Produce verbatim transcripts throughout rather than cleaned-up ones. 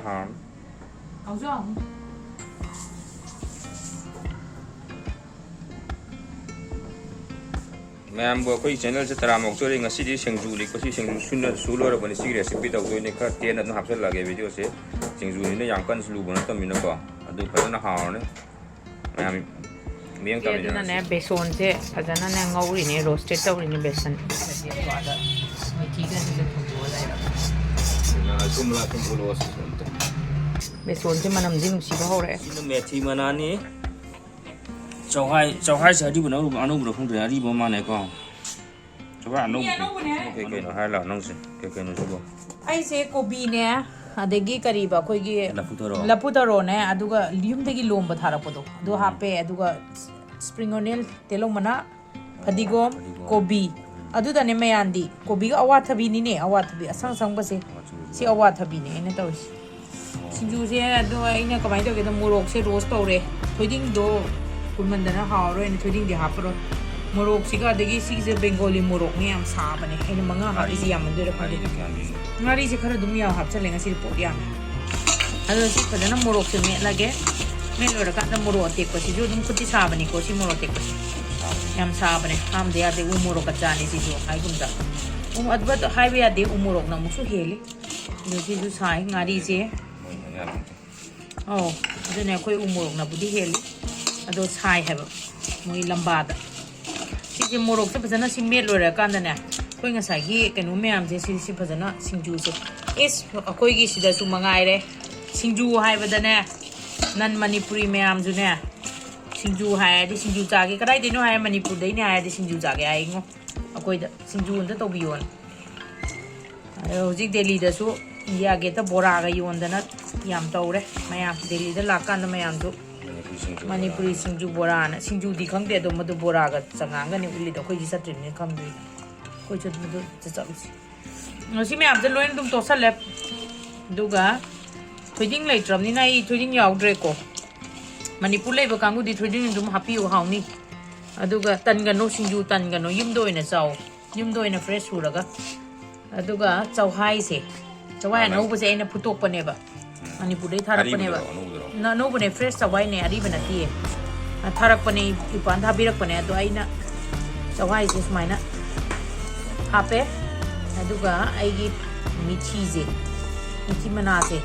ꯍꯥꯎ꯫ ꯃꯌꯥꯝꯕꯨ ꯑꯩꯈꯣꯏ ꯆꯦꯅꯦꯜꯁꯦ ꯇꯔꯥꯃꯨꯛ ꯆꯣꯏꯔꯦ꯫ ꯉꯁꯤꯗꯤ ꯁꯤꯡꯖꯨ ꯂꯤꯛꯄꯁꯤ ꯁꯤꯡꯖꯨ ꯁꯨꯅ ꯁꯨ ꯂꯣꯏꯔꯕꯅꯤ꯫ ꯁꯤꯒꯤ recipe ꯇꯧꯗꯣꯏꯅꯤ꯫ ꯈꯔ ꯇꯦꯟꯅ ꯑꯗꯨꯝ ꯍꯥꯞꯆꯤꯜꯂꯛꯑꯒꯦ videoꯁꯦ꯫ ꯁꯤꯡꯖꯨꯅꯤꯅ ꯌꯥꯝ ꯀꯟꯅꯁꯨ ꯂꯨꯕ ꯅꯠꯇꯕꯅꯤꯅꯀꯣ꯫ ꯑꯗꯨ ꯐꯖꯅ ꯍꯥꯎꯔꯅꯤ꯫ ꯃꯌꯥꯝ ꯃꯤꯠꯌꯦꯡ ꯁꯤ ꯑꯗꯨꯅꯅꯦ, ꯇꯥꯃꯤꯟꯅꯔꯁꯤ꯫ ꯕꯦꯁꯣꯟꯁꯦ ꯐꯖꯅꯅꯦ ꯉꯧꯔꯤꯅꯦ, roasted ꯇꯧꯔꯤꯅꯦ ꯕꯦꯁꯟ꯫ ꯑꯗ ꯃꯦꯊꯤꯒꯁꯤꯁꯨ ꯊꯣꯡꯗꯣꯛꯑ ꯂꯩꯔꯕ꯫ ꯁꯨꯝ ꯂꯥꯛ ꯁꯨꯝ ꯄꯨꯔꯛꯑꯣ ꯁꯤꯁꯨ ꯑꯝꯇ꯫ ꯕꯦꯁꯣꯟꯁꯦ ꯃꯅꯝꯗꯤ ꯅꯨꯡꯁꯤꯕ ꯍꯧꯔꯛꯑꯦ꯫ ꯁꯤꯅ ꯃꯦꯊꯤ ꯃꯅꯥꯅꯤ꯫ ꯆꯧꯍꯥꯏ, ꯆꯧꯍꯥꯏꯁꯦ ꯑꯔꯤꯕꯅ ꯑꯅꯧꯕ, ꯑꯅꯧꯕꯔ ꯈꯪꯗ꯭ꯔꯦ, ꯑꯔꯤꯕ ꯃꯥꯜꯂꯦꯀꯣ꯫ ꯆꯧꯍꯥꯏ ꯑꯅꯧꯕ꯫ ꯃꯤ ꯑꯅꯧꯕꯅꯦ꯫ ꯀꯩ ꯀꯩꯅꯣ ꯍꯥꯏ ꯂꯥꯛꯑꯣ ꯅꯪꯁꯦ? ꯀꯩ ꯀꯩꯅꯣ ꯁꯤꯕꯣ? ꯑꯩꯁꯦ ꯀꯣꯕꯤꯅꯦ, ꯑꯗꯒꯤ ꯀꯔꯤꯕ ꯑꯩꯈꯣꯏꯒꯤ ꯂꯐꯨ ꯊꯔꯣ꯫ ꯂꯐꯨ ꯊꯔꯣꯅꯦ, ꯑꯗꯨꯒ ꯌꯨꯝꯗꯒꯤ ꯂꯣꯝꯕ ꯊꯥꯔꯛꯄꯗꯣ ꯑꯗꯨ ꯎꯝ꯫ ꯍꯥꯞꯄꯦ, ꯑꯗꯨꯒ spring onion, ꯇꯤꯜꯍꯧ ꯃꯅꯥ, ꯐꯗꯤꯒꯣꯝ, ꯐꯗꯤꯒꯣꯝ꯫ ꯀꯣꯕꯤ꯫ ꯎꯝ꯫ ꯑꯗꯨꯗꯅꯦ ꯃꯌꯥꯟꯗꯤ꯫ ꯀꯣꯕꯤꯒ ꯑꯋꯥꯊꯕꯤꯅꯤꯅꯦ, ꯑꯋꯥꯊꯕꯤ ꯑꯁꯪ ꯑꯁꯪꯕꯁꯦ꯫ ꯃꯆꯨꯁꯦ꯫ ꯁꯤ ꯑꯋꯥꯊꯕꯤꯅꯦ ꯑꯩꯅ ꯇꯧꯔꯤꯁꯦ꯫ ꯑꯣ꯫ ꯁꯤꯡꯖꯨꯁꯦ ꯑꯗꯣ ꯑꯩꯅ ꯀꯃꯥꯏꯅ ꯇꯧꯒꯦꯗ, ꯃꯣꯔꯣꯛꯁꯦ roast ꯇꯧꯔꯦ꯫ ꯊꯣꯏꯗꯤꯡꯗꯣ ꯀꯨꯏꯃꯟꯗꯅ ꯍꯥꯎꯔꯣꯏꯅ ꯊꯣꯏꯗꯤꯡꯗꯤ ꯍꯥꯞꯄꯔꯣꯏ꯫ ꯃꯣꯔꯣꯛꯁꯤꯒ, ꯑꯗꯒꯤ ꯁꯤꯒꯤꯁꯦ ꯕꯦꯡꯒꯣꯂꯤ ꯃꯣꯔꯣꯛꯅꯦ, ꯌꯥꯝ ꯁꯥꯕꯅꯦ꯫ ꯑꯩꯅ ꯃꯉꯥ ꯍꯥꯞꯄꯤꯁꯦ ꯉꯥꯔꯤ-, ꯌꯥꯝꯃꯟꯗꯣꯏꯔꯥ ꯈꯪꯗꯦ꯫ ꯉꯥꯔꯤꯗꯤ ꯀꯌꯥꯝ ꯌꯦꯡꯒꯦ? ꯉꯥꯔꯤꯁꯦ ꯈꯔ ꯑꯗꯨꯝ ꯌꯥꯝ ꯍꯥꯞꯆꯜꯂꯦ ꯉꯁꯤꯗꯤ, ꯄꯣꯠ ꯌꯥꯝꯃꯦ꯫ ꯑꯗꯣ ꯁꯤ ꯐꯖꯅ ꯃꯣꯔꯣꯛꯁꯦ ꯃꯦꯠꯂꯒꯦ꯫ ꯃꯦꯠ ꯂꯣꯏꯔꯀꯥꯟꯗ ꯃꯣꯔꯣꯛ ꯑꯇꯦꯛꯄꯁꯤꯁꯨ ꯑꯗꯨꯝ ꯈꯨꯠꯇꯤ ꯁꯥꯕꯅꯤꯀꯣ, ꯁꯤ ꯃꯣꯔꯣꯛ ꯑꯇꯦꯛꯄꯁꯦ꯫ ꯁꯥꯕꯅꯤ꯫ ꯌꯥꯝ ꯁꯥꯕꯅꯦ꯫ ꯍꯥꯝꯗ ꯌꯥꯗꯦ, ꯎ ꯃꯣꯔꯣꯛꯀ ꯆꯥꯅꯤ ꯁꯤꯁꯨ ꯍꯥꯏꯒꯨꯝꯗ꯫ ꯎ, ꯑꯗꯨ ꯍꯥꯏꯕ ꯌꯥꯗꯦ, ꯎ ꯃꯣꯔꯣꯛꯅ ꯑꯃꯨꯛꯁꯨ ꯍꯦꯜꯂꯤ꯫ ꯑꯗꯣ ꯁꯤꯁꯨ ꯁꯥꯏ ꯉꯥꯔꯤꯁꯦ꯫ ꯃꯣꯏ ꯃꯌꯥꯝ꯫ ꯑꯧ, ꯑꯗꯨꯅꯦ ꯑꯩꯈꯣꯏ ꯎ ꯃꯣꯔꯣꯛꯅꯕꯨꯗꯤ ꯍꯦꯜꯂꯤ꯫ ꯑꯗꯣ ꯁꯥꯏ ꯍꯥꯏꯕ ꯃꯣꯏ ꯂꯝꯕꯥꯗ꯫ ꯁꯤꯁꯦ ꯃꯣꯔꯣꯛꯁꯦ ꯐꯖꯅ ꯁꯤ ꯃꯦꯠ ꯂꯣꯏꯔꯀꯥꯟꯗꯅꯦ, ꯑꯩꯈꯣꯏ ꯉꯁꯥꯏꯒꯤ ꯀꯩꯅꯣ ꯃꯌꯥꯝꯁꯦ ꯁꯤ, ꯁꯤ ꯐꯖꯅ ꯁꯤꯡꯖꯨꯁꯦ꯫ ꯏꯁ, ꯑꯩꯈꯣꯏꯒꯤ ꯁꯤꯗꯁꯨ ꯃꯉꯥꯏꯔꯦ꯫ ꯁꯤꯡꯖꯨ ꯍꯥꯏꯕꯗꯅꯦ, non Manipuri ꯃꯌꯥꯝꯁꯨꯅꯦ, ꯁꯤꯡꯖꯨ ꯍꯥꯏꯔꯗꯤ ꯁꯤꯡꯖꯨ ꯆꯥꯒꯦ, ꯀꯗꯥꯏꯗꯩꯅꯣ ꯍꯥꯏꯔ ꯃꯅꯤꯄꯨꯔꯗꯩꯅꯦ ꯍꯥꯏꯔꯗꯤ ꯁꯤꯡꯖꯨ ꯆꯥꯒꯦ ꯍꯥꯏꯉꯣ꯫ ꯑꯩꯈꯣꯏꯗ ꯁꯤꯡꯖꯨ ꯑꯝꯇ ꯇꯧꯕꯤꯌꯣꯅ꯫ ꯑꯗꯣ ꯍꯧꯖꯤꯛ ꯗꯦꯜꯂꯤꯗꯁꯨ ꯏꯟꯗꯤꯌꯥ ꯒꯦꯠꯇ ꯕꯣꯔꯥꯒ ꯌꯣꯟꯗꯅ ꯌꯥꯝ ꯇꯧꯔꯦ ꯃꯌꯥꯝ꯫ ꯗꯦꯜꯂꯤꯗ ꯂꯥꯛꯀꯥꯟꯗ ꯃꯌꯥꯝꯁꯨ ꯃꯅꯤꯄꯨꯔꯤ ꯁꯤꯡꯖꯨ ꯃꯅꯤꯄꯨꯔꯤ ꯕꯣꯔꯥ꯫ ꯁꯤꯡꯖꯨ ꯕꯣꯔꯥꯅ, ꯁꯤꯡꯖꯨꯗꯤ ꯈꯪꯗꯦ, ꯑꯗꯣ ꯃꯗꯨ ꯕꯣꯔꯥꯒ ꯆꯉꯥꯡꯒꯅꯤ ꯎꯠꯂꯤꯗꯣ꯫ ꯑꯩꯈꯣꯏꯗꯤ ꯆꯠꯇ꯭ꯔꯤꯕꯅꯤꯅ ꯈꯪꯗ꯭ꯔꯤ꯫ ꯑꯩꯈꯣꯏꯁꯨ ꯃꯗꯨ ꯆꯠꯂꯨꯁꯤ꯫ ꯉꯁꯤ ꯃꯌꯥꯝꯁꯦ ꯂꯣꯏꯅ ꯑꯗꯨꯝ ꯇꯣꯠꯁꯜꯂꯦ꯫ ꯑꯗꯨꯒ ꯊꯣꯏꯗꯤꯡ ꯂꯩꯇ꯭ꯔꯕꯅꯤꯅ ꯑꯩ ꯊꯣꯏꯗꯤꯡ ꯌꯥꯎꯗ꯭ꯔꯦꯀꯣ꯫ ꯃꯅꯤꯄꯨꯔ ꯂꯩꯕ ꯀꯥꯡꯕꯨꯗꯤ ꯊꯣꯏꯗꯤꯡ ꯑꯗꯨꯝ ꯍꯥꯞꯄꯤꯌꯨ, ꯍꯥꯎꯅꯤ꯫ ꯑꯗꯨꯒ ꯇꯟꯒꯅꯨ, ꯁꯤꯡꯖꯨ ꯇꯟꯒꯅꯨ, ꯌꯨꯝꯗ ꯑꯣꯏꯅ ꯆꯥꯎ, ꯌꯨꯝꯗ ꯑꯣꯏꯅ fresh ꯁꯨꯔꯒ꯫ ꯑꯗꯨꯒ ꯆꯧꯍꯥꯏꯁꯦ, ꯆꯧꯍꯥꯏ ꯑꯅꯧꯕꯁꯦ ꯑꯩꯅ ꯐꯨꯠꯇꯣꯛꯄꯅꯦꯕ꯫ ꯃꯅꯤꯄꯨꯔꯗꯩ ꯊꯥꯔꯛꯄꯅꯦꯕ꯫ ꯑꯔꯤꯕꯗꯨꯔꯣ, ꯑꯅꯧꯕꯗꯨꯔꯣ? ꯅ- ꯑꯅꯧꯕꯅꯦ, ꯐ꯭ꯔꯦꯁ ꯆꯋꯥꯏꯅꯦ, ꯑꯔꯤꯕ ꯅꯠꯇꯤꯌꯦ꯫ ꯑ, ꯊꯥꯔꯛꯄꯅꯦ, ꯏꯄꯥꯟ ꯊꯥꯕꯤꯔꯛꯄꯅꯦ꯫ ꯑꯗꯣ ꯑꯩꯅ ꯆꯋꯥꯏꯁꯦ ꯁꯨꯃꯥꯏꯅ ꯍꯥꯞꯄꯦ꯫ ꯑꯗꯨꯒ ꯑꯩꯒꯤ ꯃꯤꯊꯤꯁꯦ, ꯃꯤꯊꯤ ꯃꯅꯥꯁꯦ,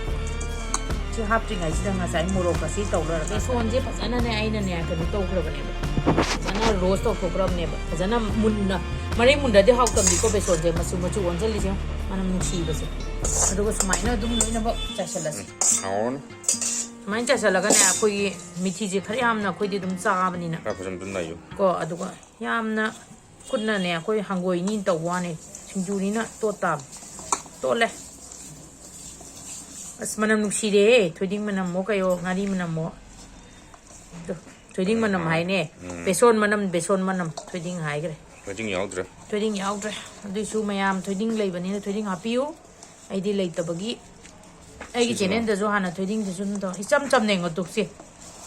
ꯁꯤ ꯍꯥꯞꯇ꯭ꯔꯤꯉꯩꯁꯤꯗ ꯉꯁꯥꯏ ꯃꯣꯔꯣꯛ ꯑꯁꯤ ꯇꯧꯔꯒ, ꯕꯦꯁꯣꯟꯁꯦ ꯐꯖꯅꯅꯦ ꯑꯩꯅꯅꯦ ꯀꯩꯅꯣ ꯇꯧꯈ꯭ꯔꯕꯅꯦꯕ, ꯐꯖꯅ ꯔꯣꯁ ꯇꯧꯊꯣꯛꯈ꯭ꯔꯕꯅꯦꯕ꯫ ꯐꯖꯅ ꯃꯨꯟꯅ, ꯃꯔꯩ ꯃꯨꯟꯗ꯭ꯔꯗꯤ ꯍꯥꯎꯇꯕꯅꯤꯀꯣ, ꯕꯦꯁꯣꯟꯁꯦ ꯃꯆꯨ ꯃꯆꯨ ꯑꯣꯟꯁꯤꯜꯂꯤꯁꯦ, ꯃꯅꯝ ꯅꯨꯡꯁꯤꯕꯁꯦ꯫ ꯑꯗꯨꯒ ꯁꯨꯃꯥꯏꯅ ꯑꯗꯨꯝ ꯂꯣꯏꯅꯃꯛ ꯆꯥꯏꯁꯤꯜꯂꯁꯤ꯫ ꯍꯥꯎꯔꯅꯤ꯫ ꯁꯨꯃꯥꯏꯅ ꯆꯥꯏꯁꯤꯜꯂꯒꯅꯦ, ꯑꯩꯈꯣꯏꯒꯤ ꯃꯤꯊꯤꯁꯦ ꯈꯔ ꯌꯥꯝꯅ ꯑꯩꯈꯣꯏꯗꯤ ꯑꯗꯨꯝ ꯆꯥꯕꯅꯤꯅ ꯈꯔ ꯐꯖꯅ ꯑꯗꯨꯝ ꯅꯥꯏꯌꯨ꯫ ꯀꯣ, ꯑꯗꯨꯒ ꯌꯥꯝꯅ ꯈꯨꯠꯅꯅꯦ, ꯑꯩꯈꯣꯏ ꯍꯪꯒꯣꯏꯅꯤ ꯇꯧꯕ ꯋꯥꯅꯤ, ꯁꯤꯡꯖꯨꯅꯤꯅ ꯇꯣꯠ ꯇꯥꯕ꯫ ꯇꯣꯠꯂꯦ꯫ ꯑꯁ, ꯃꯅꯝ ꯅꯨꯡꯁꯤꯔꯦꯍꯦ, ꯊꯣꯏꯗꯤꯡ ꯃꯅꯝꯃꯣ ꯀꯩꯌꯣ, ꯉꯥꯔꯤ ꯃꯅꯝꯃꯣ꯫ ꯑꯗꯣ, ꯊꯣꯏꯗꯤꯡ ꯃꯅꯝ ꯍꯥꯏꯅꯦ꯫ ꯎꯝ꯫ ꯕꯦꯁꯣꯟ ꯃꯅꯝ, ꯕꯦꯁꯣꯟ ꯃꯅꯝ꯫ ꯊꯣꯏꯗꯤꯡ ꯍꯥꯏꯈ꯭ꯔꯦ꯫ ꯊꯣꯏꯗꯤꯡ ꯌꯥꯎꯗ꯭ꯔꯦ꯫ ꯊꯣꯏꯗꯤꯡ ꯌꯥꯎꯗ꯭ꯔꯦ꯫ ꯑꯗꯨꯏꯁꯨ ꯃꯌꯥꯝ ꯊꯣꯏꯗꯤꯡ ꯂꯩꯕꯅꯤꯅ ꯊꯣꯏꯗꯤꯡ ꯍꯥꯞꯄꯤꯌꯨ꯫ ꯑꯩꯗꯤ ꯂꯩꯇꯕꯒꯤ ꯑꯩꯒꯤ ꯁꯤꯁꯤꯃ꯫ ꯆꯦꯅꯦꯜꯗꯁꯨ ꯍꯥꯟꯅ ꯊꯣꯏꯗꯤꯡꯗꯨꯁꯨ ꯑꯗꯨꯝ ꯇꯧ-, ꯏꯆꯝ ꯆꯝꯅ ꯌꯦꯡꯉꯣ ꯇꯨꯛꯁꯦ꯫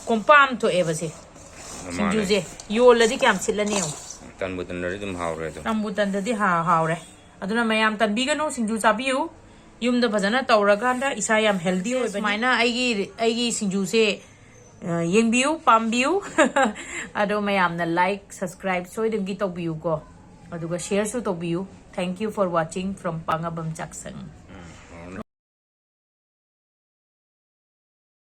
ꯀꯣꯝꯄꯥꯛ ꯑꯃ ꯊꯣꯛꯑꯦꯕꯁꯦ꯫ ꯃꯥꯅꯦ꯫ ꯁꯤꯡꯖꯨꯁꯦ ꯌꯣꯜꯂꯗꯤ ꯀꯌꯥꯝ ꯁꯤꯠꯂꯅꯤ ꯌꯦꯡꯉꯣ꯫ ꯇꯟꯕꯨ ꯇꯟꯗ꯭ꯔꯗꯤ ꯑꯗꯨꯝ ꯍꯥꯎꯔꯦ ꯑꯗꯣ꯫ ꯇꯟꯕꯨ ꯇꯟꯗ꯭ꯔꯗꯤ ꯍꯥ-, ꯍꯥꯎꯔꯦ꯫ ꯑꯗꯨꯅ ꯃꯌꯥꯝ ꯇꯟꯕꯤꯒꯅꯨ, ꯁꯤꯡꯖꯨ ꯆꯥꯕꯤꯌꯨ꯫ ꯌꯨꯝꯗ ꯐꯖꯅ ꯇꯧꯔꯀꯥꯟꯗ ꯏꯁꯥ ꯌꯥꯝ ꯍꯦꯜꯗꯤ ꯑꯣꯏꯕꯅꯤ꯫ ꯁꯨꯃꯥꯏꯅ ꯑꯩꯒꯤ, ꯑꯩꯒꯤ ꯁꯤꯡꯖꯨꯁꯦ, ꯑ, ꯌꯦꯡꯕꯤꯌꯨ, ꯄꯥꯝꯕꯤꯌꯨ꯫ ꯑꯗꯣ ꯃꯌꯥꯝꯅ like, subscribe ꯁꯣꯏꯗꯅꯒꯤ ꯇꯧꯕꯤꯌꯨꯀꯣ꯫ ꯑꯗꯨꯒ shareꯁꯨ ꯇꯧꯕꯤꯌꯨ꯫ Thank you for watching from ꯄꯥꯡꯉꯕꯝ ꯆꯥꯛꯁꯪ꯫